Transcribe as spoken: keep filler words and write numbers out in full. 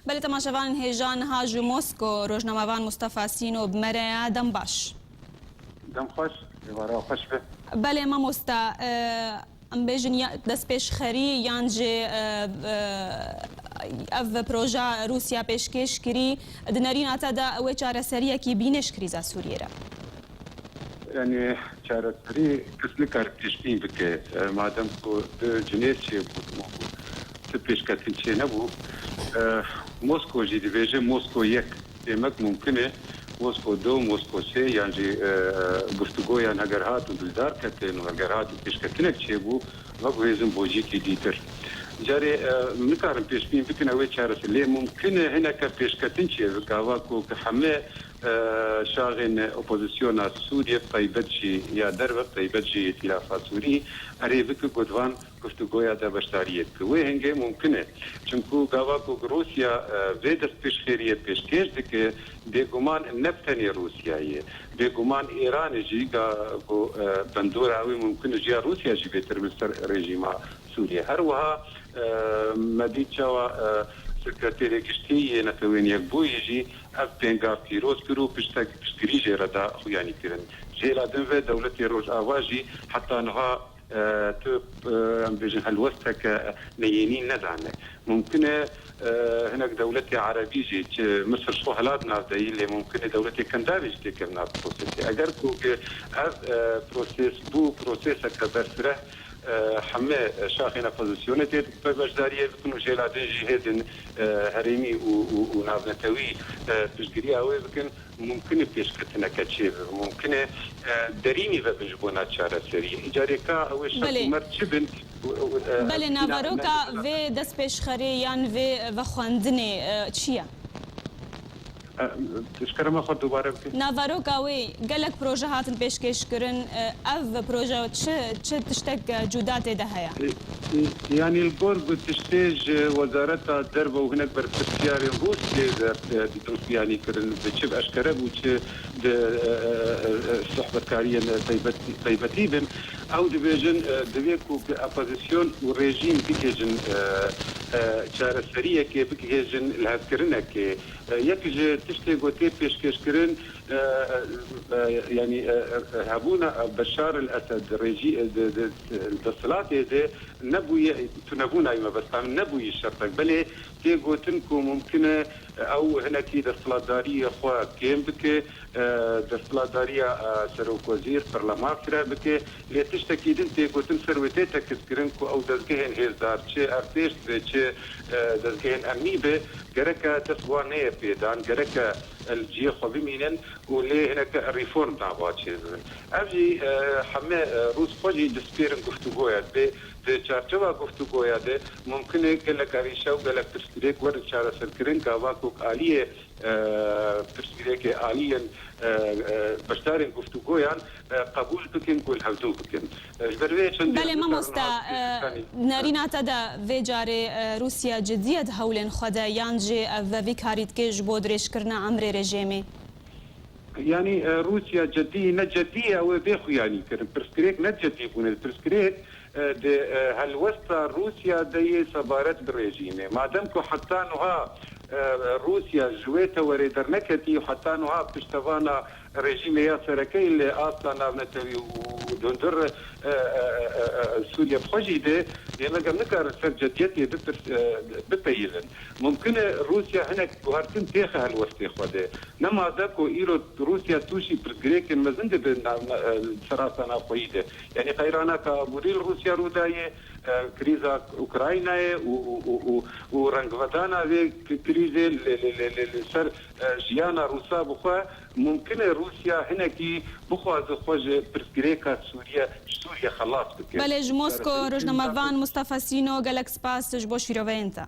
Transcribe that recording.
Belê temaşevanên hêja, niha ji Mosko rojnamevan Mustafa Sîno bi me re ye. Dem baş. Dem xweş, êvara xweş be. Belê mamosta, e, em bêjin ya destpêşxerî yan jî, e, e, ev proja Rûsya pêşkêş kirî, di nerîna te de ew ê çareseriyekî bîne ji krîza Sûriyê re? Yani çareserî kes nikare pêşbîn bike. E, madem ku du cinêr çêbû û tu pêşketin çênebû, e, Mosko jî dibêje Mosko yek demek mumkin e, Mosko du, Mosko sê yan jî, e, guftûgoyan heger hat û guldar ketin û heger hat û pêşketinek çêbû, veguhêzin bojîkî dîtir. Carê, e, nikarin pêşbîn bikin ew ê çareser, lê mumkin e hineke pêşketin çêbe, gava ku heme, e, şaxên opozisyona Sûriyê, bi taybet jî ya derve, bi taybet jî Îtîlafa Sûrî, erê bike ku di van guftûgoya de beşdariyê bike. Wê hingê mumkin e. Çimku gava ku Rûsya, e, vê destpêşxeriyê pêşkêş dike, bêguman ne bi tenê Rûsyayê, bêguman Îranê jî ga-, ku, e, bandora wê mumkin e ji ya Rûsya jî bêtir bi ser rejîma Sûriyê. Her wiha, e, me dît çawa, e, Sekreterê Giştî yê Netewên Yekbûyî jî ev pêngav pîroz kir û piştek piştgirî jê re da xuyanî kirin. Ji hêla din ve dewletê Rojava jî heta niha, e, tu, e, em bêjin helwesteke neyênî nedane. Mumkin e, e, hinek dewletê erebî jî, çi Misir ji xwe hilat nav de yî, lê mumkin e dewletê Kendavê jî têkevin nav prosesê. Eger ku ev, e, proses bû proseseke berfireh, e, heme şaxên opozisyonê tê beşdariyê bikin û jêla din jî hêzên, e, herêmî û, û, û navnetewî, e, piştgiriya wê bikin, mumkin e pêşketineke çêbe, mumkin e, e, derînî vebin ji bona çareseriyê. Îcarê ka ew ê şert Belê. û mert çi bin, û, û, e, Belê, bîna naveroka ne- vê destpêşxerê yan vê vexwendinê, e, çi ye? E, ji kerema xwe dubare bike. Naveroka wê gelek proje hatin pêşkêş kirin. E, ev proje çi, çi tiştek, e, cuda tê de heye? E, e, yanî li gor ku tiştê ji Wezareta Derve û hinek berpirsiyarên Rûs tê de, e, ditin xuyanî kirin, bi çi bi eşkere bû, çi di, e, e, e, e, sohbetkariyên taybet-, taybetî bin. Ew dibêjin, e, divê ku bi opozisyon û rejîm bigihêjin, e, e, çareseriyekê, bigihêjin lihevkirinekê. E, yek ji tiştê ku tê pêşkêşkirin, e, e, e, yanî, e, e, hebûna Beşar el Esed rejî-, e, de, de, desthilatê de nebûye, tunebûna wî mebesta min nebûye şertek. Belê tê gotin ku mumkin e ew hinekî desthilatdariyê xwe kêm bike, e, desthilatdariya, e, serokwezîr, perleman fire bike. Lê tiştekî din tê gotin, ser wê tê tekizkirin ku ew dezgehên hêzdar, çi erdhêj be, çi, e, dezgehên emnî be, gereke dest wan neye pêdan, gereke li cihê xwe bimînin û lê hineke reform nava çêbibin. Ev jî, e, heme, e, Rûs xwe jî dispêrin guftûgoya. Dê di çarçewa guftûgoya de mumkin e gelek arîşe û gelek pirsgirêk werin çareserkirin, gava ku aliyê, e, pirsgirêkê aliyên, e, e, beşdarên guftûgoyan, e, qebûl bikin ku li hevdû bikin. E, ji ber vê çend Belê mamosta, e, nerîna te de vê carê, e, Rûsya cidî ye di hewlên xwe de yan jî ev vevî karî dike ji bo dirêjkirina emrê rejêmê? Yanî, e, Rûsya cedî, ne cedî ye, ew ê bê xuyanî kirin. Pirsgirêk ne cedî bûne. Pirsgirêk, e, di, e, helwesta Rûsya de yê sebaret bi rejîmê. Madem ku heta nuha, e, Rûsya ji wê tewerê derneketî û heta nuha piştevana rejîmê ya sereke yê li asta navnetewî û hundir, e, e, e, e, e, Sûriye bi xwe jî de, demek em nikarin ser cediyetê bipirs-, e, bipeyivin. Mumkin e Rûsya hinek guhertin têxe helwestê xwe de. Nema de ku îro Rûsya tûşî pirsgirêkên mezin dibe na-, na-, e, serasta navxweyî de. Yanî qeyranaka aborî li Rûsya rû daye, e, krîza Ukraynayê û, û, û, û, û rengvedana vê k-, krîzê li, li, li, li, li ser, e, jiyana Rûsa bi xwe, mumkin e Rûsya hinekî bixwaze xwe ji pirsgirêka Sûriye, ji Sûriye xelas bike. Belê, ji Mosko, rojnamevan Mustafa Sîno, gelek spas ji bo şîroveyên te.